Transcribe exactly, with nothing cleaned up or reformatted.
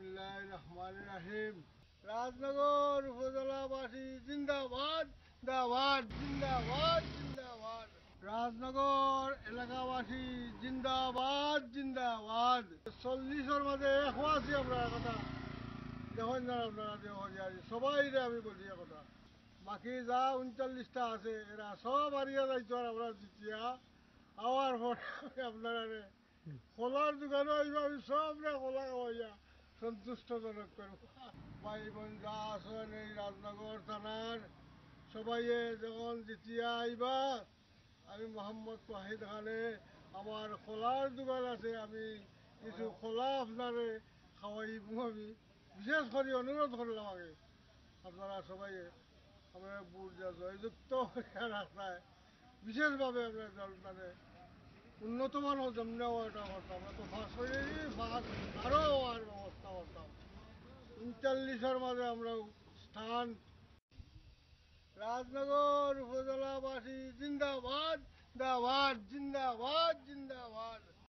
বিসমিল্লাহির রহমানির রহিম। রাজনগর উপজেলাবাসী জিন্দাবাদ, জিন্দাবাদ, জিন্দাবাদ, জিন্দাবাদ। রাজনগর এলাকাবাসী জিন্দাবাদ, জিন্দাবাদ। চল্লিশর মাঝে একও আছি আমরা কথা। দেখইন না আপনারা যে হরিয়ারি, সবাইরে আমি বলি কথা। বাকি যা ঊনচল্লিশটা আছে, এরা সব হারিয়া যাইতো আর আমরা জিতিয়া আওয়ার পরে আপনারারে কলার দোকানো আইবা, আমি সবরে কলা খাওয়াইয়া সন্তুষ্টজনক করব। ভাই বোন যা আছেন এই রাজনগর থানার সবাইয়ে যখন জিতিয়া আইবা, আমি মোহাম্মদ ওয়াহিদ খানে আমার কলার দোকান আছে, আমি কিছু কলা আপনারে খাওয়াইব। আমি বিশেষ করি অনুরোধ করলাম আগে আপনারা সবাই আমরা বুট যা জয়যুক্ত রাস্তায় বিশেষভাবে আমরা জল মানে উন্নত মানের জন্য এটা করতাম, আমরা তো ফাঁস হয়ে ফাঁস আরও হওয়ার ব্যবস্থা করতাম। ঊনচল্লিশর মাঝে আমরা স্থান রাজনগর উপজেলাবাসী জিন্দাবাদ, জিন্দাবাদ, জিন্দাবাদ, জিন্দাবাদ।